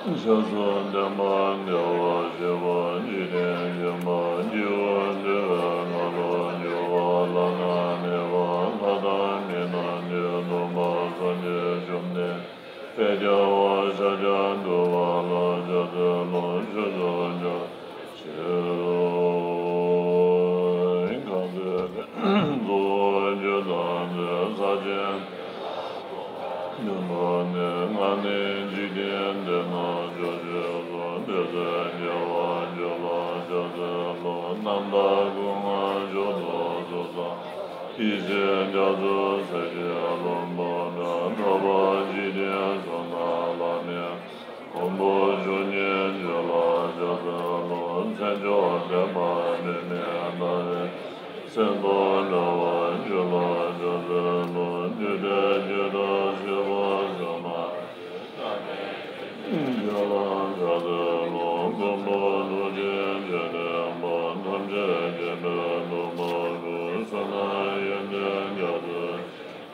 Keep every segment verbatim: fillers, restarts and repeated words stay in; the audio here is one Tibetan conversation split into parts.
ཞབས་སུ་ལྡན་པ་བདེ་བར་གཤེགས་པ་འཇིག་རྟེན་མཁྱེན་པ་སྐྱེས་བུ་འདུལ་བའི་ངག་ལ་འཇུག་པ་ལ་ན་མེད་པ་ལྷ་དང་མི་དང་དུས་གསུམ་པ་སངས་རྒྱས་བཅོམ་ལྡན་འདས་ཀྱང་བ་ཤཱཀྱ་ཐུབ་པ་ལ་ཕྱག་འཚལ་ལོ། ཆོས་སུ་བྱ་ཕྱིར་གང་ཚེ་གཙོ་བོ་ཆོས་དང་ཚེ་ས་ཆེན་ནི་ང་ནི་འཇིག་རྟེན་འདི་ན་ཕྱོགས་བཅུ་སུ་འདི་ཚེ་སྐྱེ་བར་འགྱུར་ལ་ཕྱག་འཚལ་ལོ། རྣམ་དག་སྐུ་ལྔ་མཆོག་ཏུ་གཟུགས་བཟང་ཡེ་ཤེས་རྒྱ་མཚོ་ཟེར་གྱི་ལྷུན་པོ་འདྲ། ཐོབ་པ་འཇིག་རྟེན་གསུམ་ན་བླ་མེད་མགོན་པོ་མཆོག་བརྙེས་ཆོས་ལ་ཕྱག་འཚལ་ལོ། མཚན་མཆོག་ལྡན་པ་མི་མེད་ལྟ་བུའི་སེམས་དཔའ་འདྲ་བ་ཆོས་ལ་ཕྱག་འཚལ་ལོ། ཐུབ་པའི་སྤྱན་རས་གཟིགས་པ་བྱང་མ་ཆོས་ལ་ཕྱག་འཚལ་ལོ། མགོན་པོ་ཐུགས་རྗེ་ཆེ་ལྡན་པ་ཐམས་ཅད་མཁྱེན་པའི་གདུང་པ་སྐུ། བསོད་ནམས་ཡོན་ཏན་རྒྱ་མཚོའི་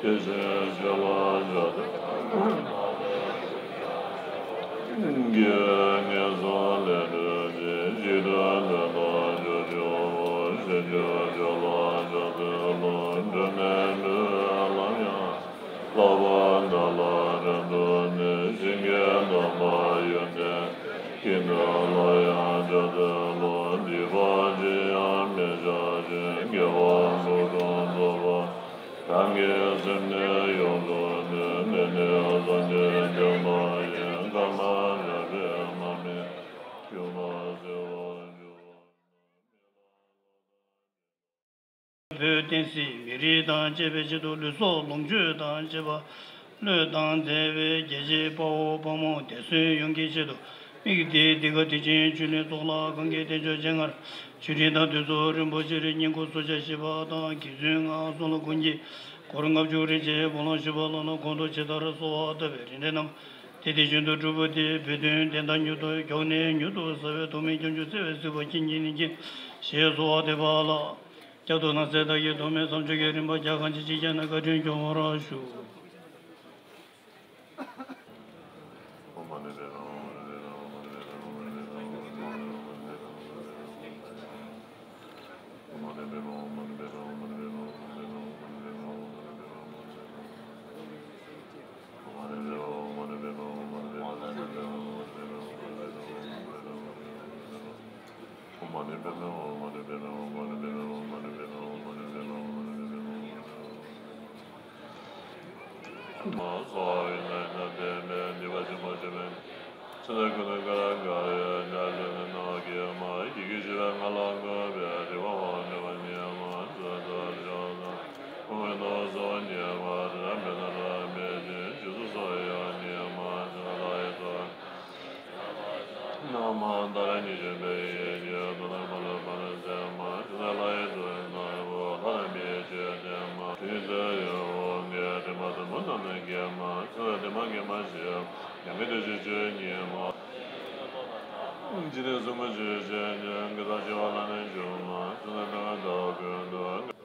ཡེ་ཤེས་ཆོས་ལ་ཕྱག་འཚལ་ལོ། དགེ་བའི་ངན་སོང་ལས་སྒྲོལ་ཅིང་། འཇིག་རྟེན་དོན་དག་ཕྱོགས་བཅུའི་ཕྱིར་ཕྱིར་བརྗོད་ལ་ཕྱག་འཚལ་ལོ། སྒྲོན་མེ་འབུལ་བའི་ལམ་ཡང་ལྷག་པར་བདག་ལ་དྲན་དུ་གསོལ། ཞིང་གི་དམ་པ་ཡོན་ཏན་ཀུན་དང་སླར་ཡང་ཕྱག་འཚལ་ལོ། སྡིག་པ་ཅི་ཡང་མི་བྱ་ཞིང་། དགེ་བ་ཕུན་སུམ་ཚོགས་པ་རང་གི་སེམས་ནི་ཡོངས་སུ་ནོན། འདི་ནི་སངས་རྒྱས་བཅོམ་པ་ཡི། ཀརྨ་བྱ་བའི་མར་མེ་སྐྱོན་མ་སེལ་བར་འགྱུར། བོད་བསྟན་སྲིད་མི་རིགས་དང་བཅས་པའི་ཆེད་དུ་ལུས་སྲོག་ལོངས་སྤྱོད་དང་བཅས་པ་བློས་བཏང་མཛད་པའི་རྒྱལ་གཅེས་དཔའ་བོ་དཔའ་མོ་འདས་གསོན་ཡོངས་ཀྱི་ཆེད་དུ། དམིགས་ཏེ་འདི་ག་དེ་བཞིན་ཆོས་གླིང་ཚོགས་ལ་གང་གི་རྟེན་མཆོག་སྤྱན་སྔར་ཆོས་ཁྲི་དང་དུས་གསུམ་རིན་པོ་ཆེར་བསྙེན་བཀུར་སོགས་བྱ་ཞེས་པ་དང་། དགེ་ཚུལ་ལྔ་གསུམ་ལ་དགུང་གི་འཁོར་ལྔ་བཅུ་རེ་བརྒྱད་སྨོན་ལམ་ཞུས་པ་ལ་ན་གོང་དུ་ཇི་ལྟར་གསོལ་བ་བཏབ་པའི་རིམ་གྲོ་རྣམས་དེ་དེ་བཞིན་དུ་གྲུབ་པ་སྟེ། བོད་དོན་བདེན་མཐའ་མྱུར་དུ་མགྱོགས་ནས་མྱུར་དུ་གསལ་བའི་ཐུགས་སྨོན་སྐྱབས་འཇུག་བརྩེ་བས་གཟིགས་པ་མཁྱེན་ཉིད་ནི་མཁྱེན་ཞེས་གསོལ་བ་འདེབས་པ་ལ། བསྐྱར་དུ་ནང་གསེས་བདག་གི་ཐོག་མའི་མཚམས་སྦྱོར་གྱི་རིམ་པ་རྒྱ་གང་ཆེ་ཅིག་བརྒྱབ་ནས་བཀའ་དྲིན་སྐྱོང་བར་ཞུ། ན་མ་ད་ར་ཉི་ཤུ་པའི་ཡེ་ཤེས་དོན་དམ་པ་ལ་ཕར་སེམས་མ་ཤེས་ལྷ་ཡི་གཙོ་བོ་ནག་པོ་ལྷ་རྣམས་ཀྱི་ཆོས་སྟོན་མ། དེའི་ཚེ་ཡང་འོ་ངས་དྲི་མ་དུམ་བུ་རྣམས་ནི་བགྱིས་མ། ཚེ་ལ་དྲི་མ་གིས་མ་ཞིག་ཡང་གི་དེ་བཞིན་ཆོས་ཉིད་མ། འཇིག་རྟེན་གསུམ་པོ་ཆོས་ཅན། གང་གིས་ཐབས་ཤེས་པ་ལ་ནི་འཇུག་མ། ཚེ་ལ་དྲི་མ་དག་ཀུན་ཏུ།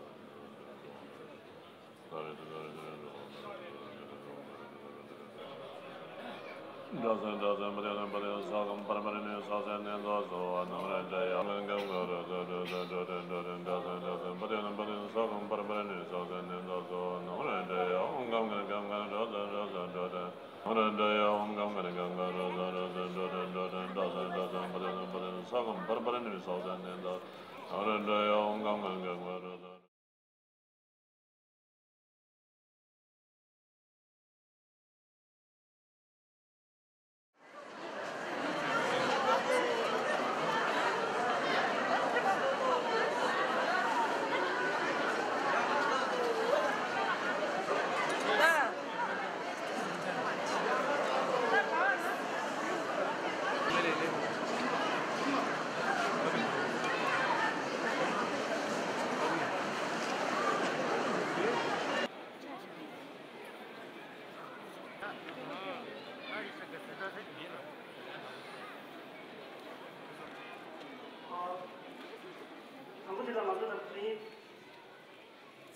དང་པོ་དེ་ལ་ང་ཚོ་དང་དེ་རིང་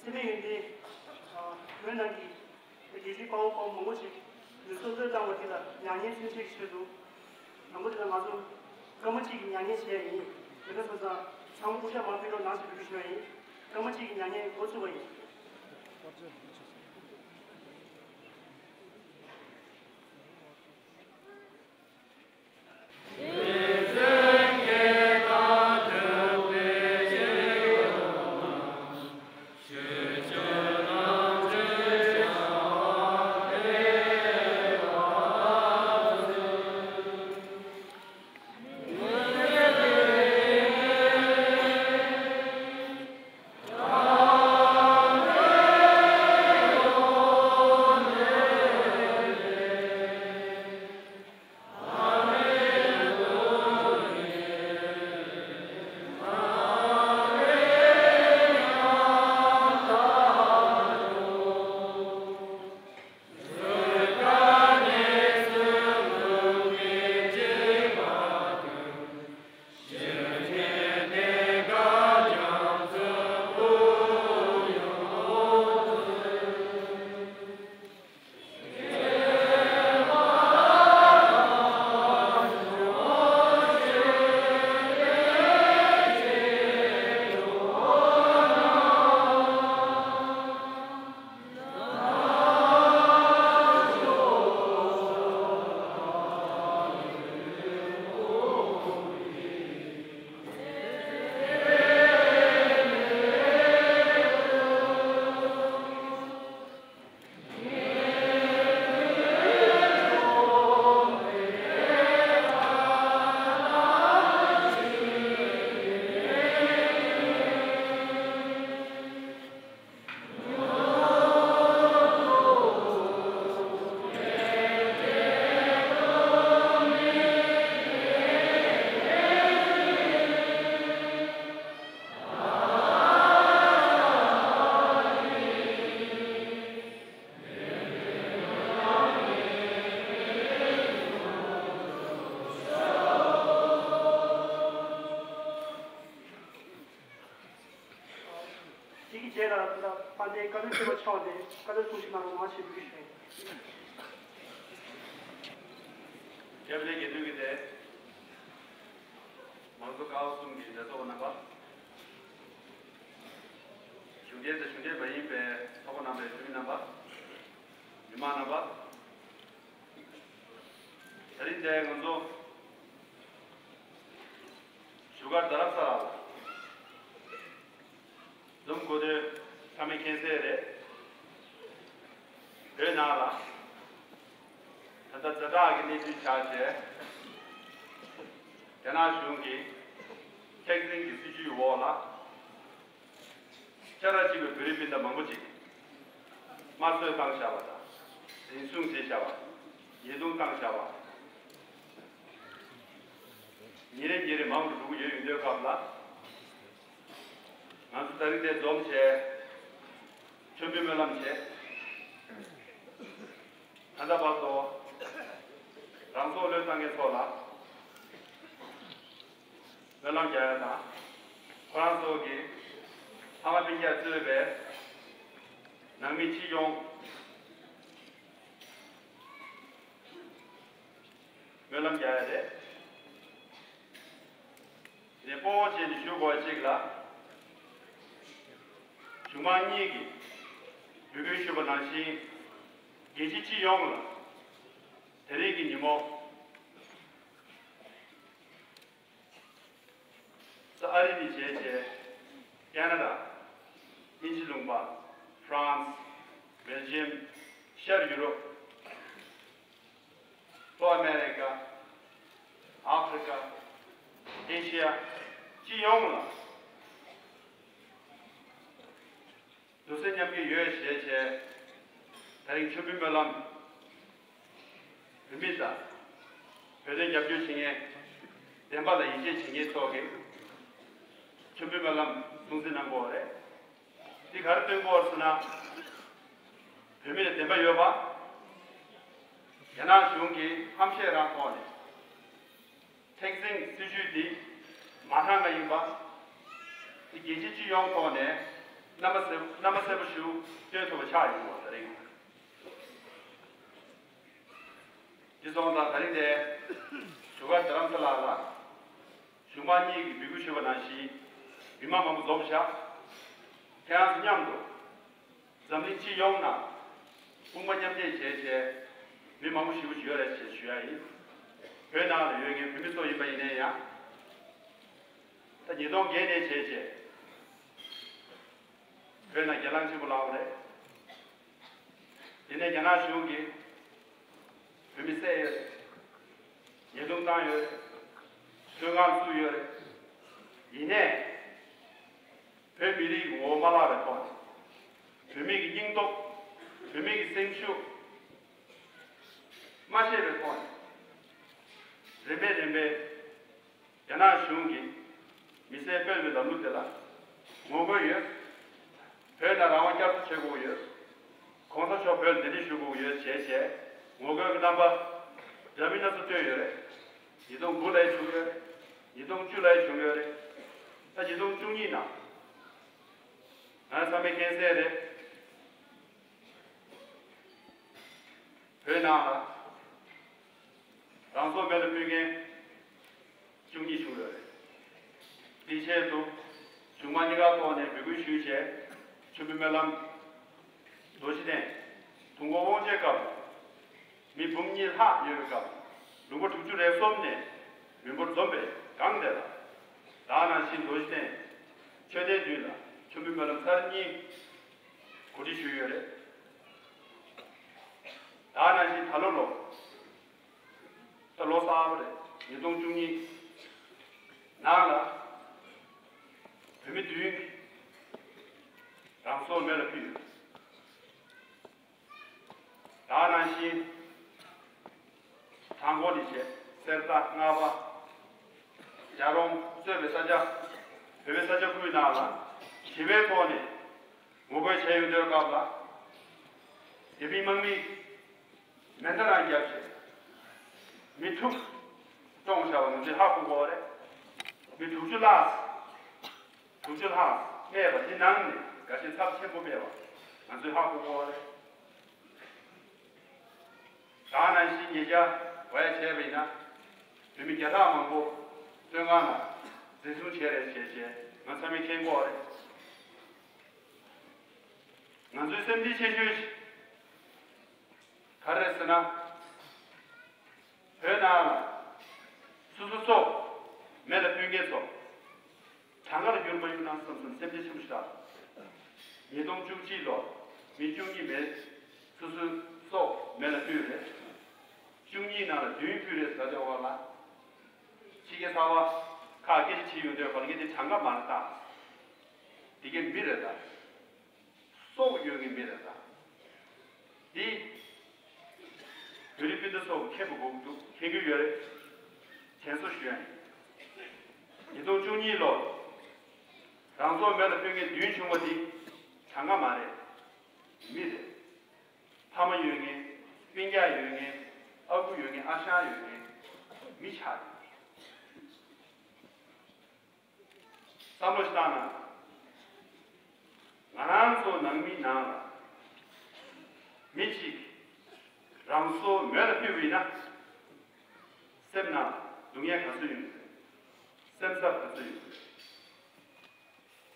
འཚེ་མེད་ཡོན་ཏན་བོད་ནང་གི་རྒྱལ་གཅེས་དཔའ་བོ་དཔའ་མོ་མང་པོ་ཞིག་ལུས་སྲོག་བློས་བཏང་བ་དེ་ལ་མྱ་ངན་སེམས་ཅན་གྱི་ཆེད་དུ། ང་ཚོ་སྐར་མ་གཅིག་གི་མྱ་ངན་བྱས་ཡིན། དེ་འདྲ་སོང་ཙང་ཚང་མ་དབུ་ཞྭ་མར་ཕུད་རོགས་གནང་ཞེས་འབོད་སྐུལ་ཞུ་བ་ཡིན། སྐར་མ་གཅིག་གི་མྱ་ངན་འགོ་ཚུགས་པ་ཡིན། དེ་གི་རྗེས་ལ་དཔལ་ལྡན་བཀའ་བློན་ཁྲི་པ་མཆོག་ནས་བཀའ་སློབ་གསུང་བཤད་གནང་རོགས་གནང་ཞེས་འབོད་སྐུལ་ཞུ་བ་ཡིན། སྐྱབས་མགོན་རྒྱ་མཚོ་གིས་དེ་མང་གཙོ་ཀ་བ་གསུམ་གྱི་གྲོས་ཚོགས་རྣམ་པ། གཞུང་འབྲེལ་དང་གཞུང་འབྲེལ་མ་ཡིན་པའི་ཚོགས་པ་རྣམ་པའི་འཐུས་མི་རྣམ་པ། མི་མང་རྣམ་པ། ད་རིང་འདིར་ང་ཚོ་བཞུགས་སྒར་རྡ་རམ་ས་ལ་ལ་འཛོམས་དགོས་དོན་ཚང་མས་མཁྱེན་གསལ་རེད། བོད་ནང་ལ་ད་ལྟ་ཛ་དྲག་གི་གནས་ཚུལ་ཆགས་བྱས། རྒྱ་ནག་གཞུང་གིས་ཐེག་ཆེན་གྱི་སྲིད་བྱུས་འོག་ལ། ཤ་ཁྲག་གཅིག་པའི་བོད་རིགས་སྤུན་ཟླ་མང་པོ་ཅིག་དམར་གསོད་བཏང་བཞག་པ་དང་། འཛིན་བཟུང་བྱས་བཞག་པ། ཉེས་རྡུང་བཏང་བཞག་པ། ཉིན་རེ་ཉིན་རེ་མང་དུ་འགྲོ་གི་ཡོད་ཡོད་དུས་སྐབས་ལ། ང་ཚོ་ད་རིང་འདིར་འཛོམས་བྱས། མཆོད་འབུལ་སྨོན་ལམ་བྱས། ད་ལྟ་བར་དུ་རང་སྲོག་བློས་བཏང་མཁན་ཚོ་ལ་སྨོན་ལམ་རྒྱག་ཡ་དང་། ཁོ་རང་ཚོ་གི་ཕ་མ་སྤུན་ཀྱག་གཙོས་པའི་ནང་མི་སྤྱི་ཡོངས་སྨོན་ལམ་རྒྱག་ཡ་རེད། དེ་སྤོ་བོ་བྱས་ནས་ཞུ་དགོས་གཅིག་ལ། གཞུང་མང་གཉིས་ཀྱིས་འབོད་སྐུལ་ཞུས་པ་ནང་བཞིན། རྒྱལ་སྤྱི་སྤྱི་ཡོངས་ལ་དེ་རིང་གི་ཉིན་མོ། ས་ཨ་རི་ནས་བྱས་བྱས། ཀེ་ན་ཌ། དབྱིན་ཇི་ལུང་པ། ཧྥ་རན་སི། བྷེལ་ཇི་ཡམ། ཤར་ཡུ་རོབ། ལྷོ་ཨ་མེ་རི་ཀ། ཨ་ཧྥེ་རི་ཀ། ཨེ་ཤི་ཡ། སྤྱི་ཡོངས་ལ་འདུ་སེམས་མཉམ་སྐྱེད་ཡོད་ཞེས་བྱས། ད་རིང་མཆོད་འབུལ་སྨོན་ལམ། བོད་མི་དང་། བོད་དོན་རྒྱབ་སྐྱོར་བྱེད་མཁན། བདེན་པ་ལ་ཡིད་ཆེས་བྱེད་མཁན་ཚོ་གིས་མཆོད་འབུལ་སྨོན་ལམ་སྲུང་བརྩི་གནང་དགོས་པ་རེད། འདི་ག་རེ་སྟོན་དགོས་པ་རེད་ཟེར་ན། བོད་མི་ལ་བདེན་པ་ཡོད་པ། རྒྱ་ནག་གཞུང་གིས་ཧམ་བཤད་རང་ཐོག་ནས། ཐེག་ཆེན་སྲིད་བྱུས་འདི་མ་དྲང་བ་ཡིན་པ། འདི་རྒྱལ་སྤྱི་སྤྱི་ཡོངས་ཐོག་ནས་རྣམ་པ་གསལ་རྣམ་པ་གསལ་པོ་ཞིག་སྟོན་ཐུབ་པ་ཆགས་ཡོང་བ་དེ་རེད། འདི་སོང་ཙང་ད་རིང་འདིར་བཞུགས་སྒར་ རྡ་རམ་ས་ལ་ལ་གཞུང་མང་གཉིས་ཀྱིས་འབོད་སྐུལ་ཞུས་པ་ནང་བཞིན་མི་མང་མང་པོ་འཛོམས་བཞག་ཁྱེད་རང་ཚོ་མཉམ་དུ་འཛམ་གླིང་སྤྱི་ཡོངས་ནང་དཔུང་པ་མཉམ་འདེགས་བྱས་བྱས་མི་མང་པོ་ཞེ་པོ་ཅིག་ཡོད་རེད་ཅེས་ཞུ་ཡ་ཡིན། བོད་ནང་ལ་ཡོད་མཁན་བོད་མི་ཚོ་ཡིན་པ་ཡིན་ནའི་ཡང་ད་ཉིས་སྟོང་བརྒྱད་ནས་བྱས་བྱས་བོད་ནང་སྒེར་ལངས་ཆེན་པོ་ལངས་པ་རེད། དེ་ནས་རྒྱ་ནག་གཞུང་གིས་བོད་མི་བསད་ཡོད་རེད། ཉེས་རྡུང་བཏང་ཡོད་རེད། བཙོན་ཁང་བཙུགས་ཡོད་རེད། ཡིན་ནའི་བོད་མི་རིགས་ཀྱི་ངོ་བོ་མ་བརླག་པའི་ཐོག་ནས་བོད་མི་གི་སྙིང་སྟོབས། བོད་མི་གི་སེམས་ཤུགས་མ་ཆད་པའི་ཐོག་ནས་རིམ་པས་རིམ་པས། རྒྱ་ནག་གཞུང་གིས་མི་སེར་སྤེལ་བའི་ལམ་ལུགས་དེ་ལ་ངོ་རྒོལ་ཡོད། བོད་ལ་རང་དབང་བསྐྱར་གསོ་བྱེད་དགོས་ཡོད། གོང་ས་མཆོག་བོད་ལ་གདན་འདྲེན་ཞུ་དགོས་ཡོད་ཅེས་བྱས་ངོ་རྒོལ་གྱི་རྣམ་པ་འདྲ་མིན་སྣ་ཚོགས་བཏོན་ཡོད་རེད། ཉིས་སྟོང་དགུ་ལ་ཡང་བྱུང་ཡོད་རེད། ཉིས་སྟོང་བཅུ་ལ་ཡང་བྱུང་ཡོད་རེད། ད་ཉིས་སྟོང་བཅུ་གཉིས་ནང་ང་ཚང་མས་མཁྱེན་གསལ་རེད། བོད་ནང་ལ་རང་སྲོག་མེ་ལ་ཕུལ་མཁན་བཅུ་གཉིས་བྱུང་ཡོད་རེད། དེའི་ཆེད་དུ་གཞུང་མང་གཉིས་ཀ་ཐོག་ནས་འབོད་སྐུལ་ཞུས་བྱས་མཆོད་འབུལ་སྨོན་ལམ་རྡོ་རྗེ་གདན་དུས་འཁོར་དབང་ཆེན་སྐབས་མི་འབུམ་གཉིས་ལྷག་ཡོད་པའི་སྐབས་ལུང་པ་དྲུག་ཅུ་རེ་གསུམ་ནས་མི་འབོར་འཛོམས་པའི་སྒང་དེ་ལ་ད་ནང་བཞིན་རྡོ་རྗེ་གདན་མཆོད་རྟེན་མདུན་ལ་མཆོད་འབུལ་སྨོན་ལམ་ཚར་གཉིས་གོ་སྒྲིག་ཞུས་ཡོད་རེད། ད་ནང་བཞིན་ད་ལོ་ལོ་ད་ལོ་གསར་པ་རེད། ཉིས་སྟོང་བཅུ་གཉིས་ནང་ལ་བོད་མི་བདུན་གྱིས་རང་སྲོག་མེ་ལ་ཕུལ་ཡོད། ད་ནང་བཞིན་བྲག་འགོ་ནས་བྱས་གསེར་རྟ་རྔ་པ་རྒྱ་རོང་གཙོས་པའི་ས་ཆ་བོད་པའི་ས་ཆ་ཁུལ་ནང་ལ་ཞི་བའི་ཐོག་ནས་ངོ་རྒོལ་བྱས་ཡོང་དུས་སྐབས་ལ་དེ་མིན་དམག་མིས་མེ་མདའ་རང་བརྒྱབ་བྱས་མི་དྲུག་བཀྲོངས་བཞག་པ་ང་ཚོས་ཧ་གོ་གི་ཡོད་རེད། མི་དྲུག་ཅུ་ལྷག་དྲུག་ཅུ་ལྷག་རྨས་པ་དེ་ནང་ནས་འགའ་ཤས་ཚབས་ཆེན་པོ་རྨས་པ་ང་ཚོས་ཧ་གོ་གི་ཡོད་རེད། ད་ནང་བཞིན་ཉེ་ཆར་བ་ཡ་བྱས་པ་ཡིན་ན་བོད་མི་བརྒྱ་ཕྲག་མང་པོ་བཙོན་ཁང་ལ་འཛིན་བཟུང་བྱས་རེད་བྱས་བྱས་ང་ཚང་མས་མཁྱེན་གྱི་ཡོད་རེད། ང་ཚོའི་སེམས་ཁྲལ་ཆེ་ཤོས་ཤིག་ག་རེ་རེད་ཟེར་ན། བོད་ནང་ལ་སོ་སོ་སྲོག་མེ་ལ་ཕུལ་མཁན་ཚོ་གྲངས་ཀ་ལ་འགྱུར་མ་ཡོང་ན་བསམ་བསམ་སེམས་ཁྲལ་ཆེན་པོ་ཞིག་རག་ཉིས་སྟོང་བཅུ་གཅིག་ལོར་མི་བཅུ་གཉིས་མེ་སོ་སོའི་སྲོག་མེ་ལ་ཕུལ་རེད། བཅུ་གཉིས་ནང་ལ་བདུན་ཕུལ་རེད་ཟེར་དེ་འོག་ལ་ཕྱི་རྒྱལ་ཚ་བ་ཁག་སྐད་ཆ་བྱེད་ཡོང་དུས་ག་ལ་སྐད་ཆ་གྲངས་ཀ་མ་རེད་ད། དེ་གའི་མི་རེད་ད། སྲོག་ཡོད་ངེས་མེད་རེད་ད། འདི། བོད་རིགས་སྤུན་ཟླ་ཚོ་མཁྱེན་པ་དགོས་འདུག་མཁྱེན་གྱི་ཡོད་རེད། དྲན་གསོ་ཞུ་ཡ་ཡིན། ཉིས་སྟོང་བཅུ་གཉིས་ལོར། རང་སྲོག་མེ་ལ་ཕུལ་མཁན་བདུན་བྱུང་བ་འདི། གྲངས་ཀ་མ་རེད། མི་རེད། ཕ་མ་ཡོད་མཁན། སྤུན་ཀྱག་ཡོད་མཁན། ཨ་ཁུ་ཡོད་མཁན་ཨ་ཞང་ཡོད་མཁན། མི་ཆགས་རེད། བསམ་བློ་ཞིག་བཏང་ན། ང་རང་ཚོ་ནང་མི་ནང་ལ་མི་གཅིག་རང་སྲོག་མེ་ལ་ཕུལ་བ་ཡིན་ན། སེམས་ནང་སྡུག་བསྔལ་ག་ཚོད་ཡོད་རེད། སེམས་འཚབ་ག་ཚོད་ཡོད་རེད།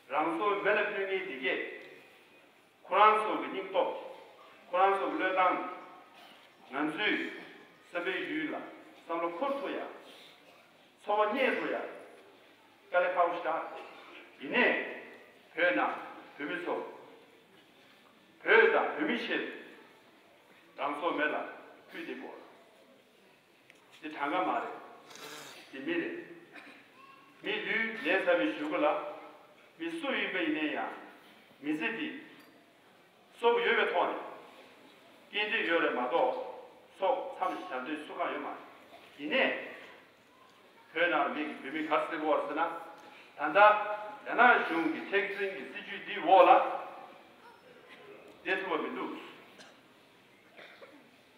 རང་སྲོག་མེ་ལ་ཕུལ་མཁན་དེ་གས། ཁོ་རང་ཚོ་གི་སྙིང་སྟོབས། ཁོ་རང་ཚོ་གི་བློས་བཏང་། ང་ཚོས་བསམ་པའི་ཡུལ་ལ་བསམ་བློ་འཁོར་ཐུབ་ཡ། འཚོ་བ་གཉེར་ཐུབ་ཡ། དཀའ་ལས་ཁག་པོ་ཞིག་རེད། ཡིན་ནའི། བོད་ནང་བོད་མི་ཚོ། བོད་དང་བོད་མིའི་ཆེད་དུ་རང་སྲོག་མེ་ལ་ཕུལ་བསྡད་ཡོད། འདི་གྲངས་ཀ་མ་རེད། འདི་མི་རེད། མི་ལུས་ལེན་ཚར་བའི་གཞུག་གུ་ལ། མི་སུ་ཡིན་པ་ཡིན་ནའི་ཡང་། མི་ཚེ་འདི། སྲོག་ཡོད་པའི་ཐོག་ནས། སྐྱེལ་འདོད་ཡོད་རེད་མ་གཏོགས། སྲོག་མཚམས་བཞག་འདོད་སུ་གང་ཡོད་མ་རེད། ཡིན་ནའི། བོད་ནང་མི་བོད་མི་ག་རེ་ཟེར་གྱི་ཡོད་རེད་ཟེར་ན། ད་ལྟ་རྒྱ་ནག་གཞུང་གི་མཁྲེགས་འཛིན་གྱི་སྲིད་བྱུས་འདིའི་འོག་ལ། བསྡད་ཐུབ་པ་མི་འདུག་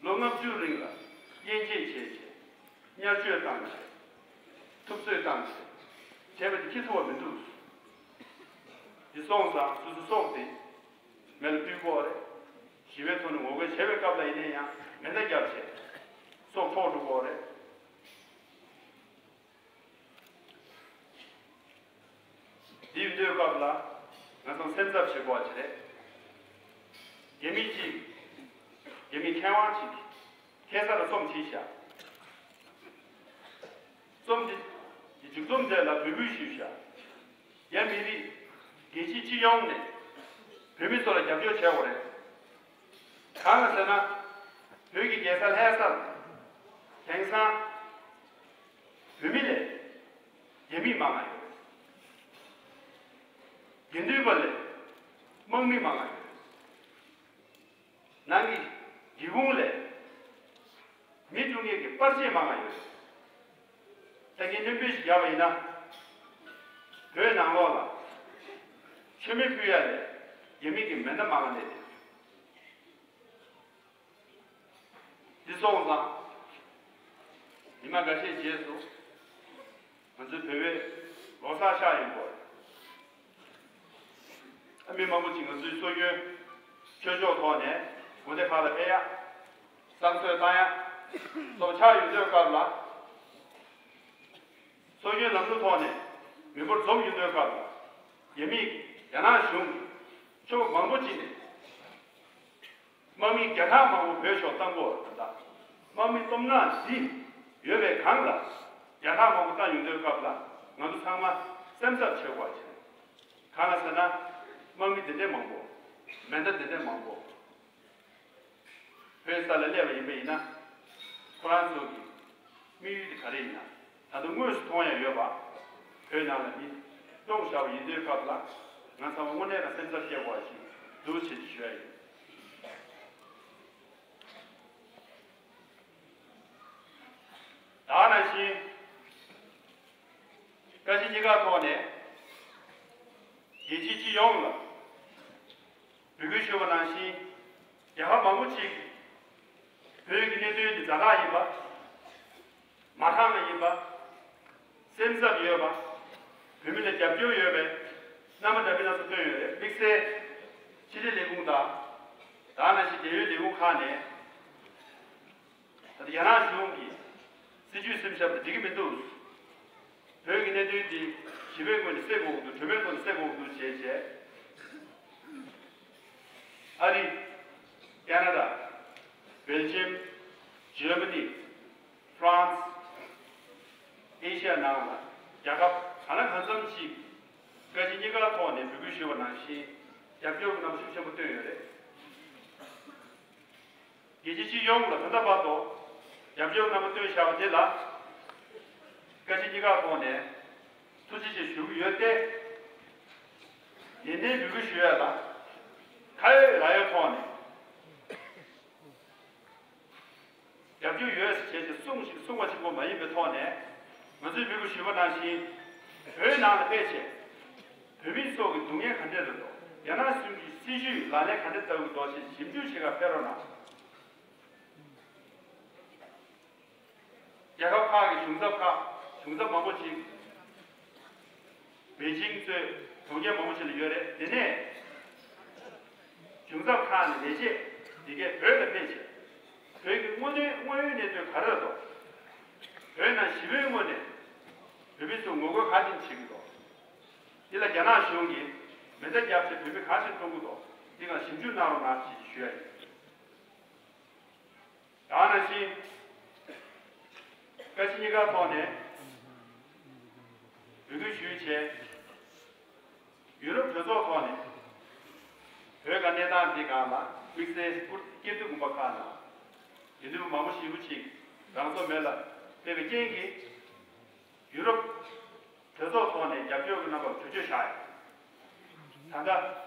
ལོ་ལྔ་བཅུ་རིང་ལ་དབྱེ་འབྱེད་བྱས་བྱས། བརྙས་བཅོས་བཏང་བྱས། ཐུབ་ཚོད་བཏང་བྱས། བྱས་པ་དེ་སྐྱེལ་ཐུབ་པ་མི་འདུག་འདི་སོང་ཙང་སོ་སོའི་སྲོག་དེ་མེ་ལ་ཕུལ་དགོས་རེད། ཞི་བའི་ཐོག་ནས་ངོ་རྒོལ་བྱེད་པའི་སྐབས་ལ་ཡིན་ན་ཡང་མེ་མདའ་བརྒྱབ་བྱས། སྲོག་འཕྲོག་འགྲོ་དགོས་རེད། དུས་སྐབས་ལ་ང་ཚོ་སེམས་འཚབ་བྱེད་དགོས་པ་ཅིག་རེད། རྒྱ་མི་གཅིག་རྒྱ་མི་མཁས་དབང་གཅིག་ཁ་སང་ལ་རྩོམ་བྲིས་ཤག་རྩོམ་འདི་མཇུག་རྩོམ་དེ་ལ་འབོད་སྐུལ་ཞུས་ཤག་རྒྱ་མི་རིགས་རྒྱལ་སྤྱི་སྤྱི་ཡོངས་ནས་བོད་མི་ཚོ་ལ་རྒྱབ་སྐྱོར་བྱེད་དགོས་རེད། གང་ལ་ཟེར་ན། བོད་ཀྱི་རྒྱལ་ས་ལྷ་སར་དེང་སང་བོད་མི་ལས་རྒྱ་མི་མང་བ་ཡོད་རེད། དགེ་འདུན་པ་ལས་དམག་མི་མང་བ་ཡོད་རེད། ནང་གི་སྒེའུ་ཁུང་ལས་མི་བཀྲུ་མཁན་གྱི་པར་ཆས་མང་བ་ཡོད་རེད། ད་གིན་སྣོན་འབུལ་ཞིག་བརྒྱབ་པ་ཡིན་ན། བོད་ནང་ལོགས་ལ་མཆོད་མེ་ཕུལ་ཡ་ལས་རྒྱ་མི་གི་མེ་མདའ་མང་བ་སླེབས་ཡོད། འདི་སོང་ཙང་། ཉི་མ་འགའ་ཤས་རྗེས་སུ་ང་ཚོའི་བོད་པའི་ལོ་གསར་ཤར་ཡོང་གི་ཡོད། ཨ། མི་མང་པོ་ཅིག་ང་ཚོའི་སྲོལ་རྒྱུན་ཆོས་ཕྱོགས་ཐོག་ནས་དགོན་སྡེ་ཁག་ལ་ཕེབས་ཡ། བསང་གསོལ་བཏང་ཡ་སོགས་ཆགས་ཡོང་དུས་སྐབས་ལ། སྲོལ་རྒྱུན་ལམ་ལུགས་ཐོག་ནས་མི་འབོར་འཛོམས་ཡོང་དུས་སྐབས་ལ། རྒྱ་མིས། རྒྱ་ནག་གཞུང་གིས་ཕྱོགས་མང་པོ་ཅིག་ནས། དམག་མི་བརྒྱ་ཕྲག་མང་པོ་བོད་ཕྱོགས་བཏང་གོ། ད་ལྟ་དམག་མི་སྟོབས་ན་འདི་ཡོད་པའི་སྒང་ལ་བརྒྱ་ཕྲག་མང་པོ་བཏང་ཡོང་དུས་སྐབས་ལ། ང་ཚོ་ཚང་མ་སེམས་འཚབ་བྱེད་དགོས་པ་ཅིག་རེད། གང་ལ་ཟེར་ན། དམག་མི་དེ་འདྲའི་མང་པོ། མེ་མདའ་དེ་འདྲའི་མང་པོ་བོད་ས་ལ་སླེབས་པ་ཡིན་པ་ཡིན་ན། ཁོ་རང་ཚོ་གི་དམིགས་ཡུལ་དེ་ག་རེ་ཡིན་ན། ད་དུང་དངོས་སུ་མཐོང་ཡ་ཡོད་པ། བོད་ནང་ལ་མི་གཏོང་བཞག་པ་ཡིན་དུས་སྐབས་ལ། ང་ཚང་མ་དངོས་གནས་ལ་སེམས་འཚབ་སྐྱེ་དགོས་པ་ཞིག་འདུག་ཅེས་ཞུ་ཡ་ཡིན། ད་ག་ནང་བཞིན་བཀའ་སྤྱི་གཉིས་ཀ་ཐོག་ནས་རྒྱལ་སྤྱི་སྤྱི་ཡོངས་ལ་འབོད་སྐུལ་ཞུས་པ་ནང་བཞིན། རྒྱལ་ཁབ་མང་པོ་ཅིག་གིས་བོད་ཀྱི་གནད་དོན་འདི་ཛ་དྲག་ཡིན་པ། མ་འདང་བ་ཡིན་པ། སེམས་འཚབ་ཡོད་པ། བོད་མི་ལ་རྒྱབ་སྐྱོར་ཡོད་པའི་རྣམ་པ་འདྲ་མིན་སྣ་ཚོགས་བཏོན་ཡོད་རེད། དམིགས་བསལ་ཕྱི་དྲིལ་ལས་ཁུངས་དང་། ད་ག་ནང་བཞིན་རྒྱལ་ཡོངས་ལས་ཁུངས་ཁག་ནས། ད་ལྟ་རྒྱ་ནག་གཞུང་གིས་སྲིད་ཇུས་སེམས་ཞབས་དང་འགྲིག་གི་མི་འདུག་བོད་ཀྱི་གནད་དོན་འདི་ཞི་བའི་ངོས་ནས་སེལ་དགོས་ཀྱི་འདུག་གྲོས་མོལ་ཐོག་ནས་སེལ་དགོས་ཀྱི་འདུག་ཅེས་བྱས། ཨ་རི། ཁ་ན་ཌ། སྦེལ་ཇམ། ཇར་མ་ནི། ཧྥ་རན་སི། ཨེ་ཤ་ཡ་ནང་ལ་རྒྱལ་ཁབ་གང་ལ་གང་འཚམ་ཞིག་བཀའ་སྤྱི་གཉིས་ཀ་ཐོག་ནས་འབོད་སྐུལ་ཞུས་པ་ནང་བཞིན་རྒྱབ་སྐྱོར་གྱི་རྣམ་པ་ཤུགས་ཆེན་པོ་བཏོན་ཡོད་རེད། རྒྱལ་སྤྱི་སྤྱི་ཡོངས་ལ་ད་ལྟ་བར་དུ་རྒྱབ་སྐྱོར་རྣམ་པ་བཏོན་བཞག་པ་དེ་ལ་བཀའ་སྤྱི་གཉིས་ཀ་ཐོག་ནས་ཐུགས་རྗེ་ཆེ་ཞུ་གི་ཡོད་དེ། ཡིན་ནའི་འབོད་སྐུལ་ཞུ་ཡ་ལ་ཁ་ཡོད་ལག་ཡོད་ཐོག་ནས། རྒྱབ་སྐྱོར་ཡོད་ཟེར་བྱས་ཏེ་གསུངས་ཤིག་གསུངས་པ་གཅིག་པོ་མ་ཡིན་པའི་ཐོག་ནས། ང་ཚོས་འབོད་སྐུལ་ཞུས་པ་ནང་བཞིན། བོད་ནང་ལ་ཕེབས་བྱས། བོད་མི་ཚོ་གི་སྡུག་བསྔལ་ག་འདྲས་རེད་འདུག་རྒྱ་ནག་གཞུང་གི་སྲིད་ཇུས་ལག་ལེན་ག་འདྲས་བསྟར་གྱི་འདུག་ཅེས་ཞིབ་འཇུག་བྱེད་གར་ཕེབས་རོགས་གནང་། རྒྱལ་ཁབ་ཁག་གི་གཞུང་ཚབ་ཁག་གཞུང་ཚབ་མང་པོ་ཅིག་པེ་ཅིང་གཙོས་གྲོང་ཁྱེར་མང་པོ་ཅིག་ལ་ཡོད་རེད། དེ་ནས་གཞུང་ཚབ་ཁག་ནས་ལས་བྱེད་འདི་གས་བོད་ལ་ཕེབས་བྱས། བོད་ཀྱི་དངོས་དོན་དངོས་ཡོད་གནད་དོན་ག་རེ་རེད་འདུག་བོད་ནང་ཞི་བའི་ངོས་ནས་བོད་མི་ཚོ་ངོ་རྒོལ་ག་ཅིག་བྱེད་ཀྱི་འདུག་འདི་ལ་རྒྱ་ནག་གཞུང་གིས་མེ་མདའ་བརྒྱབ་བྱས་བོད་མི་ག་ཅིག་བཀྲོངས་ཀྱི་འདུག་འདི་སྒང་ཞིབ་འཇུག་གནང་རོགས་གནང་ཞེས་ཞུ་ཡ་ཡིན། ད་ག་ནང་བཞིན་བཀའ་སྤྱི་གཉིས་ཀ་ཐོག་ནས་འབོད་སྐུལ་ཞུས་བྱས། ཡུ་རོབ་གྲོས་ཚོགས་ཐོག་ནས་བོད་ཀྱི་གནས་སྟངས་འདི་སྒང་ལ་དམིགས་བསལ་སྐུ་སྐྱིད་སྡུག་དགོན་པ་ཁག་ནང་དགེ་འདུན་པ་མང་པོ་ཞེ་པོ་ཅིག་རང་སྲོག་མེ་ལ་གཏད་པའི་རྐྱེན་གྱིས། ཡུ་རོབ་གྲོས་ཚོགས་ཐོག་ནས་རྒྱབ་སྐྱོར་གྱི་རྣམ་པར་གྲོས་ཆོད་བཞག་ཡོད། ད་ལྟ་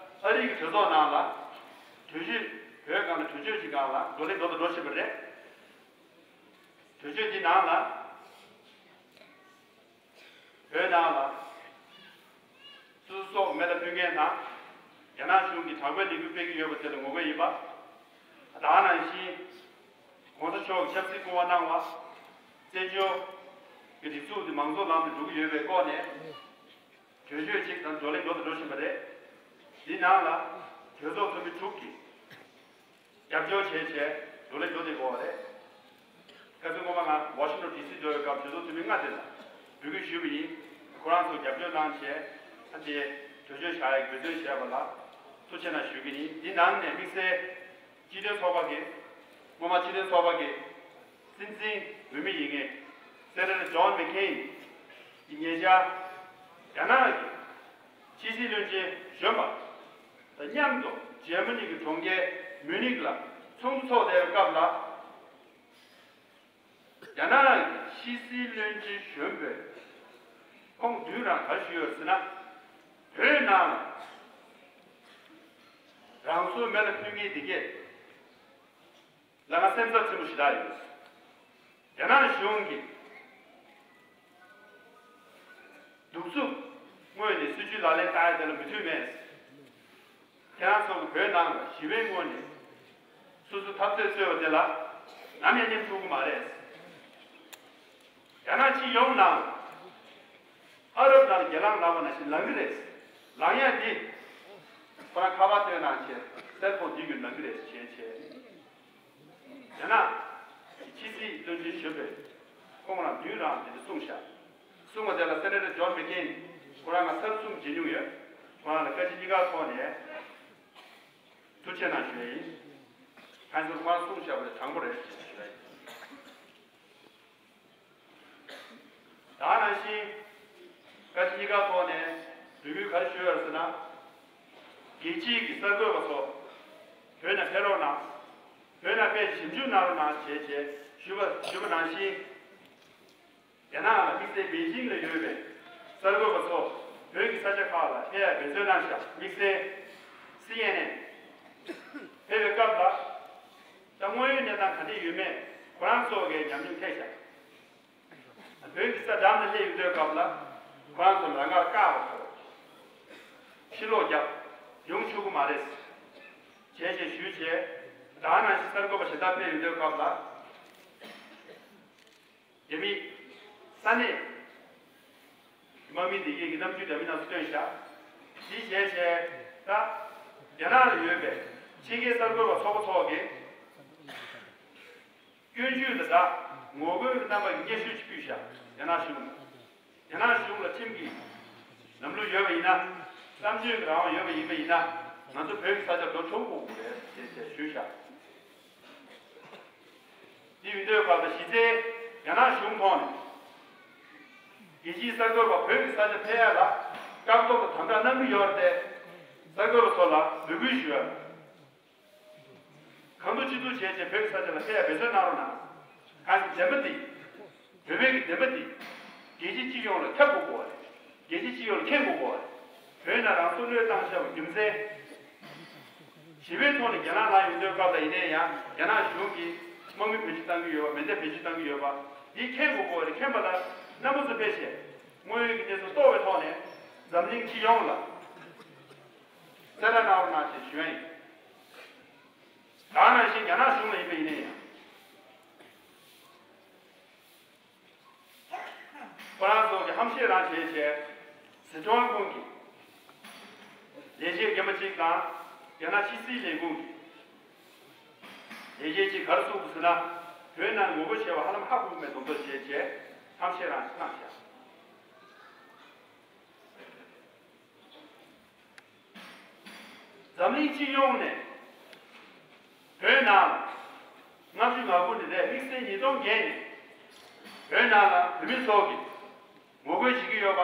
ཨ་རི་གི་གྲོས་ཚོགས་ནང་ལ་གྲོས་ཆོད་བོད་སྒང་ལ་གྲོས་ཆོད་ཀྱི་སྒང་ལ་འགྲོ་ལེ་འགྲོ་དང་འགྲོ་བཞིན་པ་རེད། གྲོས་ཆོད་འདི་ནང་ལ་བོད་ནང་ལ་སོ་སོ་སྲོག་མེ་ལ་ཕུལ་མཁན་དང་། རྒྱ་ནག་གཞུང་གིས་དྲག་པོའི་ལས་འགུལ་སྤེལ་གྱི་ཡོད་པ་དེ་ལ་ངོ་རྒོལ་ཡིན་པ། ད་ག་ནང་བཞིན་༸གོང་ས་མཆོག་གིས་ཆབ་སྲིད་སྐུ་དབང་གནང་བ། བཙན་བྱོལ་གྱི་སྒྲིག་འཛུགས་དེ་མང་གཙོ་ལམ་དུ་འགྲོ་གི་ཡོད་པའི་སྐོར་ནས་གྲོས་ཆོད་ཅིག་དང་བགྲོ་གླེང་འགྲོ་དང་འགྲོ་བཞིན་པ་རེད། འདི་ནང་ལ་གྲོས་ཚོགས་འཐུས་མི་དྲུག་གིས་རྒྱབ་སྐྱོར་བྱས་བྱས་བགྲོ་གླེང་འགྲོ་བསྡད་ཡོད་རེད། ཁ་སང་སྔོན་མ་ང་ཝ་ཤིང་ཊོན་ཌི་སི་འགྲོ་བའི་སྐབས་གྲོས་ཚོགས་འཐུས་མི་ལྔ་དེ་ལ་འབོད་སྐུལ་ཞུས་པ་ཡིན། ཁོ་རང་ཚོ་རྒྱབ་སྐྱོར་གནང་བྱས། ཨ་དེ་ གྲོས་ཆོད་བཞག་ཡ་འབད་བརྩོན་བྱས་པ་ལ་ཐུགས་རྗེ་ཆེ་གནང་ཞུ་གི་ཡིན། འདི་ནང་ནས་དམིགས་བསལ་སྤྱི་མཐུན་ཚོགས་པ་གི་སྔོན་མ་སྤྱི་མཐུན་ཚོགས་པ་གི་སྲིད་འཛིན་འོས་མི་ཡིན་མཁན་སེ་ནེ་ཊར་ཇོན་མེག་ཀེན་གྱི་ཉེ་ཆར་རྒྱ་ནག་གི་ཕྱི་སྲིད་བློན་ཆེན་གཞོན་པ་དང་མཉམ་དུ་འཇར་མ་ནི་གི་གྲོང་ཁྱེར་མུ་ནིག་ལ་ཚོགས་འདུ་ཚོགས་བསྡད་པའི་སྐབས་ལ། རྒྱ་ནག་གི་ཕྱི་སྲིད་བློན་ཆེན་གཞོན་པས་ཁོང་མདུན་རང་ག་རེ་ཞུས་ཡོད་ཟེར་ན། བོད་ནང་ལ་རང་སྲོག་མེ་ལ་ཕུལ་མཁན་འདི་གས་ལ་ང་སེམས་འཚབ་ཆེན་པོ་ཞེ་དྲག་ཡོད། རྒྱ་ནག་གཞུང་གིས་གདུག་རྩུབ་དངོས་ནས་སྲིད་ཇུས་ལག་ལེན་བསྟར་ཡ་དེ་ལ་མོས་མཐུན་མེད། ཁྱེད་རང་ཚོ་གི་བོད་ནང་ལ་ཞི་བའི་ངོས་ནས་སོ་སོའི་འཐབ་རྩོད་རྩོད་པ་དེ་ལ་ནམ་ཡང་མཉམ་ཞུགས་ཀྱི་མ་རེད། རྒྱ་ནག་སྤྱི་ཡོངས་ནང་ཨ་རབ་ནང་ལ་སྒེར་ལངས་ལངས་པ་ནང་བཞིན་ལངས་ཀྱི་རེད། ལངས་ཡ་འདི་ཁོ་རང་ཁ་པར་སྟོན་གནང་བྱས་སེལ་ཕོན་འདི་བརྒྱུད་ལངས་ཀྱི་རེད་ཟེར་བྱས་བྱས། རྒྱ་ནག་ཕྱི་སྲིད་བློན་ཆེན་གཞོན་པས་ཁོང་རང་མདུན་རང་དེ་འདྲ་གསུངས་ཤག་གསུངས་པ་དེ་ལ་སེ་ནེ་ཊར་ཇོན་མེག་ཀེན་ཁོ་རང་ང་ཚར་གསུམ་མཇལ་མྱོང་ཡོད། ཁོ་རང་ལ་བཀའ་སྤྱི་གཉིས་ཀ་ཐོག་ནས་ཐུགས་རྗེ་ཆེ་གནང་ཞུ་ཡ་ཡིན། ཁ་སང་ཁོ་རང་གསུངས་བཞག་པ་དེ་དྲང་པོ་རེད་ཅེས་ཞུ་ཡ་ཡིན། ད་ནང་བཞིན་བཀའ་སྤྱི་གཉིས་ཀ་ཐོག་ནས་འབོད་སྐུལ་ག་རེ་ཞུས་ཡོད་ཟེར་ན། རྒྱལ་སྤྱིའི་གི་གསར་འགོད་པ་ཚོ་བོད་ནང་ཕེབས་རོགས་གནང་། བོད་ནང་ཕེབས་ཞིབ་འཇུག་གནང་རོགས་གནང་ཞེས་བྱས་ཞུས་པ་ཞུས་པ་ནང་བཞིན། རྒྱ་ནག་ལ་དམིགས་བསལ་པེ་ཅིང་ལ་ཡོད་པའི་གསར་འགོད་པ་ཚོ་བོད་ཀྱི་ས་ཆ་ཁག་ལ་ཕེབས་ཡ་འབད་བརྩོན་གནང་ཤག་དམིགས་བསལ་སི་ཨེན་ཨེན་ཕེབས་པའི་སྐབས་ལ་ད་དངོས་ཡོད་གནས་སྟངས་ག་འདྲ་ཡོད་མེད་ཁོ་རང་ཚོ་གིས་ཉམས་མྱོང་ཐེབས་ཤག་བོད་ཀྱི་ས་འགྲམ་ལ་སླེབས་ཡོང་དུས་སྐབས་ལ་ཁོ་རང་ཚོ་ལམ་ཁར་བཀག་པ་ཚོ་ཕྱིར་ལོག་རྒྱབ་ཡོང་ཆོག་གི་མ་རེད་ཅེས་བྱས་ཞུས་བྱས། ད་ནང་བཞིན་གསར་འགོད་པ་གཞན་དག་ཕེབས་ཡོང་དུས་སྐབས་ལ། རྒྱ་མིའི་ས་གནས་དམག་མི་འདི་གའི་གི་རྣམ་འགྱུར་འདྲ་མིན་སྣ་ཚོགས་སྟོན་ཤག་འདི་བྱས་བྱས་ད་རྒྱ་ནག་ལ་ཡོད་པའི་ཕྱི་རྒྱལ་གསར་འགོད་པ་ཚོགས་པ་ཚོ་གིས་སྐྱོན་བརྗོད་དང་སྦྲགས་ངོ་རྒོལ་གྱི་རྣམ་པ་གི་སྙན་ཞུ་ཅིག་ཕུལ་ཤག་རྒྱ་ནག་གཞུང་ལ། རྒྱ་ནག་གཞུང་ལ་ཁྲིམས་ཀྱི་ལམ་ལུགས་ཡོད་པ་ཡིན་ན། བརྩམས་ཆོས་ཀྱི་རང་དབང་ཡོད་པ་ཡིན་པ་ཡིན་ན། ང་ཚོ་བོད་ཀྱི་ས་ཆར་འགྲོ་ཆོག་གི་རེད་ཅེས་ཞུས་ཤག་འདི་ཡིན་དུས་སྐབས་ལ་གཞི་རྩའི་རྒྱ་ནག་གཞུང་ཐོག་ནས་རྒྱལ་སྤྱིའི་གསར་འགོད་པ་བོད་ཀྱི་ས་ཆ་ཕེབས་ཡ་ལ་བཀག་སྡོམ་དང་དམ་དྲག་གནང་གི་ཡོད་རེད་དེ། གསར་འགོད་པ་ཚོ་ལ་འབོད་སྐུལ་ཞུ་ཡ། གང་ཐུབ་ཅི་ཐུབ་བྱས་བྱས་བོད་ཀྱི་ས་ཆ་ལ་ཕེབས་ཡ་འབད་བརྩོན་གནང་རོགས་གནང་། གང་ཞིག་བདེན་པ་འདི། བོད་པའི་གི་བདེན་པ་འདི། རྒྱལ་སྤྱི་སྤྱི་ཡོངས་ལ་ཁྱབ་དགོས་ཀྱི་རེད། རྒྱལ་སྤྱི་སྤྱི་ཡོངས་ལ་མཁྱེན་དགོས་ཀྱི་རེད། བོད་ནང་རང་སྲོག་བློས་བཏང་བཞག་པའི་རྒྱུ་མཚན། ཞི་བའི་ཐོག་ནས་སྒེར་ལངས་ལངས་ཡོང་དུས་སྐབས་ལ་ཡིན་ནའི་ཡང་རྒྱ་ནག་གཞུང་གིས་དམག་མི་བེད་སྤྱོད་བཏང་གི་ཡོད་པ། མེ་མདའ་བེད་སྤྱོད་བཏང་གི་ཡོད་པ་འདི་མཁྱེན་དགོས་ཀྱི་རེད། མཁྱེན་པ་ལ་རྣམ་པ་ཚོ་ཕེབས་ཤིག་དངོས་ཡོད་ཀྱི་གནས་ཚུལ་རྟོགས་པའི་ཐོག་ནས་འཛམ་གླིང་སྤྱི་ཡོངས་ལ་གསལ་བསྒྲགས་གནང་རོགས་གནང་ཞེས་ཞུ་ཡ་ཡིན། ད་ནང་བཞིན་རྒྱ་ནག་གཞུང་ལ་ཡིན་པ་ཡིན་ནའི་ཡང་། ཁོ་རང་ཚོ་གི་ཧམ་བཤད་རང་བྱས་བྱས། ཟི་ཁྲོན་ཁོང་གི་ལས་བྱེད་རྒན་པ་གཅིག་དང་རྒྱ་ནག་ཕྱི་སྲིད་ལས་ཁུངས་ཀྱི་ལས་བྱེད་གཅིག་ག་རེ་གསུངས་འདུག་ཟེར་ན། བོད་ནང་ངོ་རྒོལ་བྱས་པ་ཧ་ལམ་ཧ་གོ་གི་མེད་མདོག་མདོག་བྱས་བྱས་ཧམ་བཤད་རང་བྱས་བཏང་བཞག་འཛམ་གླིང་སྤྱི་ཡོངས་ནས་བོད་ནང་ལྔ་བཅུ་ང་དགུ་ནས་རེད། དམིགས་བསལ་ཉིས་སྟོང་བརྒྱད་ནས་བོད་ནང་ལ་བོད་མི་ཚོ་གིས་ངོ་རྒོལ་བྱེད་ཀྱི་ཡོད་པ།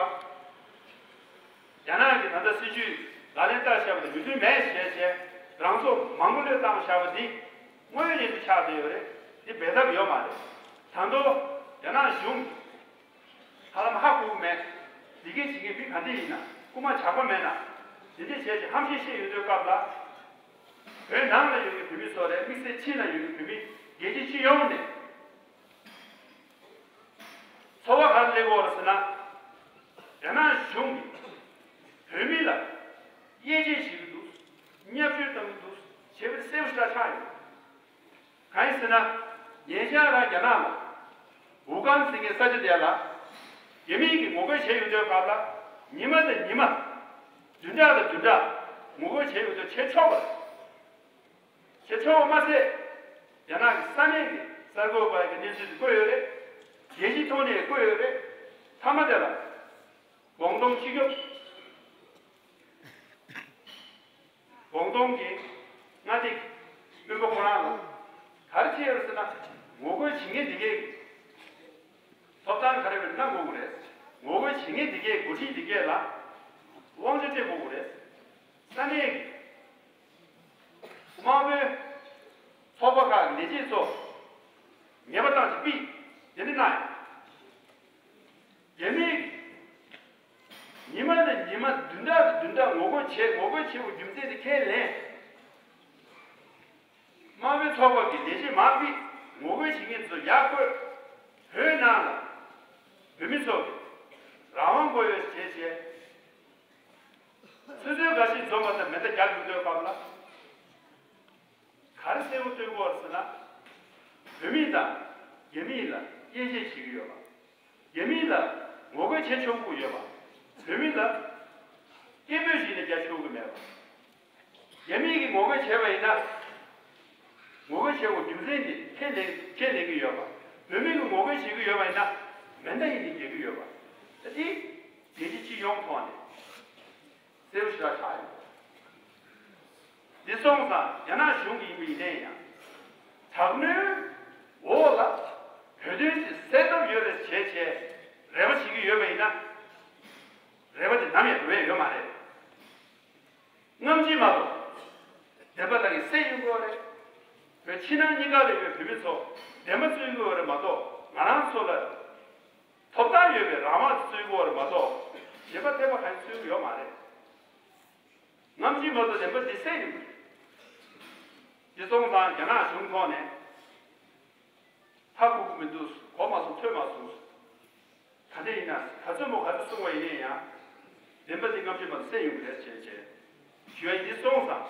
རྒྱ་ནག་གིས་ད་ལྟ་སྲིད་ཇུས་ལག་ལེན་བསྟར་བཞག་པ་དེ་མོས་མཐུན་མེད་ཞེས་བྱས་རང་སྲོག་མང་པོ་བློས་བཏང་བཞག་པ་འདི་དངོས་ཡོད་གནས་ཚུལ་ཆགས་བསྡད་ཡོད་རེད། འདི་འབད་ཐབས་ཡོད་མ་རེད། ད་དུང་རྒྱ་ནག་གཞུང་གིས། ཧ་ལམ་ཧ་གོ་གི་མེད། འདི་གའི་བྱེད་མཁན་མི་ག་འདྲ་ཡིན་ན། རྐུ་མ་ཇག་པ་མེད་ན། འདི་འདྲ་བྱས་ཏེ་ཧམ་བཤད་བཤད་ཡོང་དུས་སྐབས་ལ། བོད་ནང་ལ་ཡོད་པའི་བོད་མི་ཚོ་རེད། དམིགས་བསལ་ཕྱི་ལ་ཡོད་པའི་བོད་མི་རྒྱལ་སྤྱི་སྤྱི་ཡོངས་ནས་ཚོར་བ་ག་རེ་སླེབས་ཡོད་རེད་ཟེར་ན། རྒྱ་ནག་གཞུང་གིས་བོད་མི་ལ་དབྱེ་འབྱེད་བྱེད་ཀྱི་འདུག་བརྙས་བཅོས་བཏང་གི་འདུག་བྱས་པ་དེ་གསལ་པོ་ཞེ་དྲག་ཆགས་ཡོད། གང་ཡིན་ཟེར་ན། ཉེ་ཆར་རང་རྒྱ་ནག་ལ་ཝུ་ཁན་ཟེར་མཁན་ས་ཆ་དེ་ལ་རྒྱ་མི་གིས་ངོ་རྒོལ་བྱས་ཡོང་དུས་སྐབས་ལ་ཉི་མ་དང་ཉི་མ། བདུན་ཕྲག་དང་བདུན་ཕྲག་ངོ་རྒོལ་བྱས་ཡོང་དུས་བྱེད་ཆོག་པ་རེད། བྱེད་ཆོག་པ་མ་ཟད། རྒྱ་ནག་གི་ས་གནས་ཀྱི་གསར་འགོད་པ་གི་གནས་ཚུལ་དེ་བཀོད་ཡོད་རེད། རྒྱལ་སྤྱིའི་ཐོག་ནས་བཀོད་ཡོད་རེད། མཐའ་མ་དེ་ལ་ཀོང་ཏུང་སྤྱི་ཁྱབ། གུང་སྟོང་གི་མངའ་སྡེ་གི་དཔོན་པོ་ཁོ་རང་ལ་ག་རེ་བྱས་ཡོད་ཟེར་ན། ངོ་རྒོལ་བྱེད་མཁན་འདི་གའི་ཐོབ་ཐང་ག་རེ་ཡོད་ན་དགོས་ཀྱི་རེད། ངོ་རྒོལ་བྱེད་མཁན་འདི་གའི་འགོ་ཁྲིད་འདི་གས་ལ་དབང་ཆ་སྤྲད་དགོས་ཀྱི་རེད། ས་གནས་ཀྱི་དམངས་དཔོན་ཚོགས་པ་ཁག་གི་ལས་བྱེད་ཚོ་ཉེས་པ་བཏང་ཅིག་ཕུད། དེ་འདྲ་གནང་ཡོད། རྒྱ་མིས་ཉི་མ་ནས་ཉི་མ་བདུན་ཕྲག་ནས་བདུན་ཕྲག་ངོ་རྒོལ་བྱས། ངོ་རྒོལ་བྱེད་དགོས་རྒྱུ་མཚན་དེ་ཁས་ལེན། དམངས་དཔོན་ཚོགས་པ་གི་ལས་བྱེད་མར་ཕུད། ངོ་རྒོལ་བྱེད་མཁན་ཚོ་ཡར་བསྐོས། བོད་ནང་ལ་བོད་མི་ཚོ་གི་རང་དབང་དགོས་ཡོད་ཅེས་བྱས། ཆུ་ཚོད་འགའ་ཞིག་འཛོམས་པ་དང་མེ་མདའ་རྒྱག་དགོས་དུས་སྐབས་ལ། ག་རེ་གསལ་པོ་སྟོན་དགོས་ཟེར་ན། བོད་མི་དང་རྒྱ་མི་ལ་དབྱེ་འབྱེད་བྱེད་ཀྱི་ཡོད་པ། རྒྱ་མི་ལ་ངོ་རྒོལ་བྱེད་ཆོག་གི་ཡོད་པ། བོད་མི་ལ་སྐད་འབོད་ཞིག་ནས་རྒྱག་ཆོག་གི་མེད་པ། རྒྱ་མི་གིས་ངོ་རྒོལ་བྱས་པ་ཡིན་ན། ངོ་རྒོལ་བྱེད་དགོས་རྒྱུ་མཚན་དེ་ཁས་ལེན་ཁས་ལེན་གྱི་ཡོད་པ། བོད་མི་གིས་ངོ་རྒོལ་བྱེད་ཀྱི་ཡོད་པ་ཡིན་ན། མེ་མདའ་ཡིན་ནས་རྒྱག་གི་ཡོད་པ། ད་དེ་རྒྱལ་སྤྱི་སྤྱི་ཡོངས་ཐོག་ནས་གསལ་པོ་ཞེ་དྲག་ཆགས་ཡོད། འདི་སོང་ཙང་རྒྱ་ནག་གཞུང་གིས་ཡིན་པ་ཡིན་ནའི་ཡང་། དྲག་གནོན་འོག་ལ་བོད་དོན་གྱི་སེལ་ཐབས་ཡོད་རེད་བྱས་བྱས་རེ་བ་བྱེད་ཀྱི་ཡོད་པ་ཡིན་ན། རེ་བ་དེ་ནམ་ཡང་འགྲུབ་ཡས་ཡོད་མ་རེད། སྔ་ཕྱི་མ་གཏོགས་བདེན་པ་ལ་གི་སེ་ཡོང་གི་ཡོད་རེད། བོད་ཕྱི་ནང་གཉིས་ཀ་ལ་ཡོད་བོད་མི་ཚོ་བདེན་པ་རྩོད་ཀྱི་ཡོད་རེད་མ་གཏོགས། ང་རང་ཚོ་ལ་ཐོབ་ཐང་ཡོད་པའི་རང་དབང་རྩོད་ཀྱི་ཡོད་རེད་མ་གཏོགས། གཞན་པ་བདེན་པ་གང་ཡང་རྩོད་ཀྱི་ཡོད་མ་རེད། སྔ་ཕྱི་མ་གཏོགས་བདེན་པ་འདི་སེ་ཡོང་གི་རེད། དེ་སོང་ཙང་རྒྱ་ནག་གཞུང་ཐོག་ནས། ཧ་གོ་གི་མི་འདུག་གོ་མ་སོང་། ཐོས་མ་སོང་། ག་འདྲ་ཡིན་ན་ག་ཚོད་མོ་ག་ཚོད་གསུང་བ་ཡིན་ན་ཡང་། བདེན་པ་འདི་སྔ་ཕྱི་མ་གཏོགས་སེ་ཡོང་གི་རེད་ཅེས་བྱས། ཞུ་ཡ་ཡིན། འདི་སོང་ཙང་།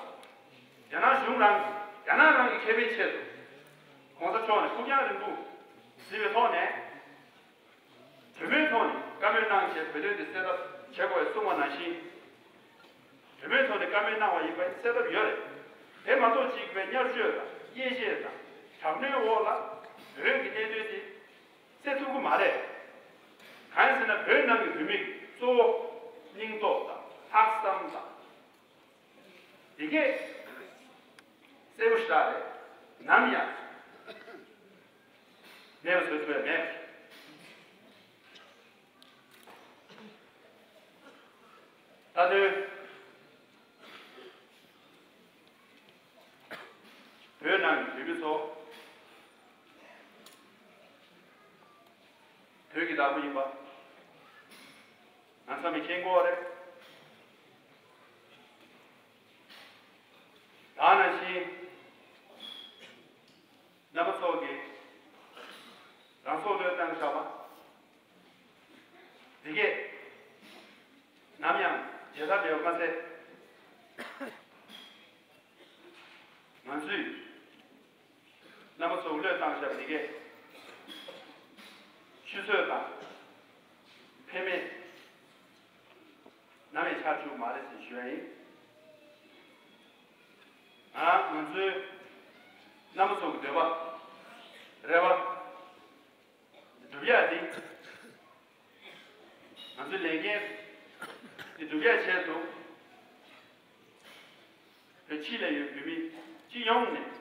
རྒྱ་ནག་གཞུང་རང་གིས་རྒྱ་ནག་རང་གི་ཁེ་ཕན་ཆེད་དུ། ༸གོང་ས་མཆོག་ནས་ཕུགས་རྒྱང་རིང་པོ་གཟིགས་པའི་ཐོག་ནས། གྲོས་མོལ་ཐོག་ནས་བཀའ་མོལ་གནང་བྱས་བོད་དོན་དེ་སེལ་ཐབས་བྱེད་དགོས་པའི་གསུངས་པ་ནང་བཞིན། གྲོས་མོལ་ཐོག་ནས་བཀའ་མོལ་གནང་བ་ཡིན་པ་ཡིན་ན་སེལ་ཐབས་ཡོད་རེད། དེ་མ་གཏོགས་གཅིག་པའི་བརྙས་བཅོས་དང་དབྱེ་འབྱེད་དང་དྲག་གནོན་འོག་ལ་བོད་ཀྱི་གནད་དོན་དེ་སེལ་ཐུབ་ཀྱི་མ་རེད། གང་ཡིན་ཟེར་ན་བོད་ནང་གི་བོད་མི་གཙོ་བོ་སྙིང་སྟོབས་དང་ལྷག་བསམ་དང་། དེ་གས་གསལ་པོ་ཞེ་དྲག་རེད། ནམ་ཡང་མེད་པ་བཟོ་ཐུབ་ཡ་མེད། ད་དུང་བོད་ནང་གི་བོད་མི་ཚོ་བོད་ཀྱི་བདག་པོ་ཡིན་པ་ང་ཚང་མས་མཁྱེན་གྱི་ཡོད་རེད། ད་ནང་བཞིན་རྣམ་པ་ཚོ་གིས་རང་སྲོག་བློས་བཏང་བཞག་པ་འདི་གས་ནམ་ཡང་བརྗེད་ཐབས་མེད་པ་མ་ཟད། ང་ཚོས་རྣམ་པ་ཚོ་བློས་བཏང་བཞག་པ་འདི་གས་ཆུད་ཟོས་དང་ཕན་མེད་ནམ་ཡང་ཆགས་བཅུག་མ་རེད་ཅེས་ཞུ་ཡ་ཡིན། ང་ང་ཚོའི་རྣམ་པ་ཚོ་གི་འདོད་པ་རེ་བ་སྒྲུབ་ཡ་དེ། ང་ཚོའི་ལས་འགན་དེ་སྒྲུབ་ཡ་ཆེད་དུ་བོད་ཕྱི་ལ་ཡོད་བོད་མི་སྤྱི་ཡོངས་ནས་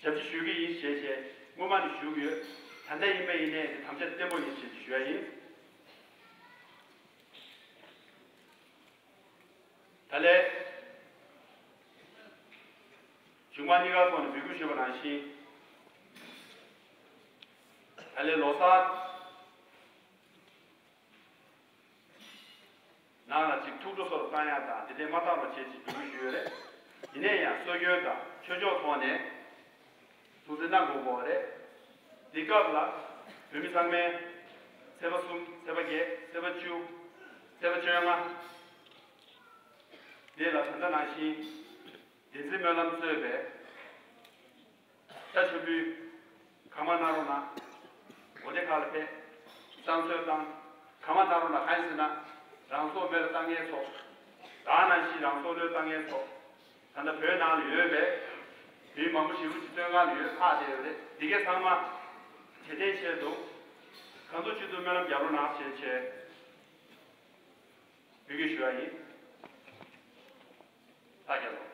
ཞབས་ཕྱི་ཞུ་གི་ཡིན་ཞེས་བྱས་སྔོན་མ་ནས་ཞུ་གི་ཡོད། ད་ལྟ་ཡིན་པ་ཡིན་ནའི་དེ་དམ་བཅའ་བརྟན་པོ་ཡིན་ཞེས་ཞུ་ཡ་ཡིན། ད་ལས་གཞུང་མང་གཉིས་ཀ་ཐོག་ནས་འབོད་སྐུལ་ཞུས་པ་ནང་བཞིན། ད་ལས་ལོ་གསར་ནང་ལ་ཅིག་ཐུགས་སྤྲོ་སོར་བཏང་ཡག་དང་དེ་འདྲའི་མ་བཏང་རོགས་བྱེད་ཅེས་འབོད་སྐུལ་ཞུས་ཡོད་རེད། ཡིན་ནའི་ཡང་སྲོལ་རྒྱུན་དང་ཆོས་ཕྱོགས་ཐོག་ནས་ཐུགས་བརྩེ་གནང་དགོས་པ་རེད། འདི་སྐབས་ལ་བོད་མི་ཚང་མས་ཚེས་པ་གསུམ། ཚེས་པ་བརྒྱད། ཚེས་པ་བཅུ། ཚེས་པ་བཅོ་ལྔ། འདི་ལ་ད་ལྟ་ནང་བཞིན་བདེན་ཚིག་སྨོན་ལམ་གཙོས་པའི་ཤ་ཆེན་པོའི་ཁ་མ་ན་རོ་ན་སྒོ་སྡེ་ཁག་ལ་ཕེབས། བསང་གསོལ་བཏང་། ཁ་མ་ན་རོ་ན་གང་ཡིན་ཟེར་ན་རང་སྲོག་མེ་ལ་བཏང་མཁན་ཚོ། ད་ནང་བཞིན་རང་སྲོག་བློས་བཏང་མཁན་ཚོ། ད་ལྟ་བོད་ནང་ལ་ཡོད་པའི་མི་མང་པོ་ཞེ་པོ་ཅིག་བཙོན་ཁང་ལ་ཡོད། ལྷག་བསྡད་ཡོད་རེད། འདི་གས་ཚང་མ་རྗེས་དྲན་ཆེད་དུ་གང་ཐུབ་ཅི་ཐུབ་སྨོན་ལམ་རྒྱབ་རོགས་གནང་ཞེས་བྱས་འབོད་སྐུལ་ཞུ་བ་ཡིན། ཕྱག་རྒྱ་ལོ།